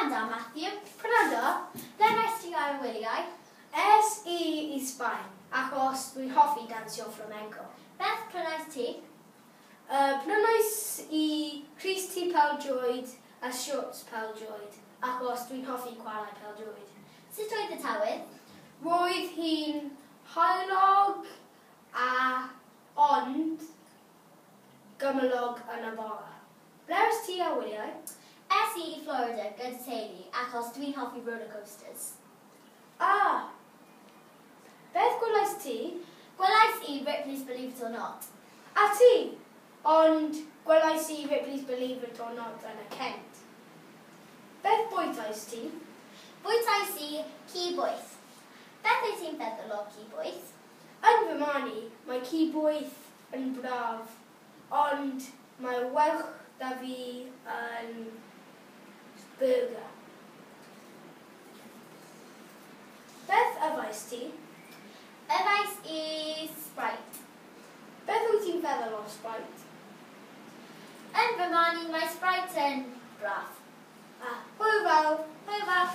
Prynhawn da, Matthew. Prynhawn da. Ble wnes ti ar y wyliau? Es i i Sbaen, achos dwi'n hoffi dansio flamenco. Beth prynais ti? Prynais i crys T pêl-droed a shorts pêl-droed, achos dwi'n hoffi chwarae pêl-droed. Sut oedd y tywydd? Roedd hi'n heulog a ond gymylog yn y bore. Ble est ti ar wyliau? Es i i Florida gyda teulu achos dwi'n hoffi rollercoasters. Ah! Beth gwelais ti? Gwelais i Ripley's Believe It or Not. A ti? Ond gwelais i Ripley's Believe It or Not yn y Kent. Beth bwytais ti? Bwytais i ci boeth. Beth wyt ti'n feddwl o ci boeth? Yn fy marn i, mae ci boeth yn braf, ond mae well 'da fi yn burger. Beth yfais ti? Yfais i Sprite. Beth wyt ti'n feddwl o Sprite? Yn fy marn i, mae Sprite yn braf. A hwyl fawr! Hwyl fawr!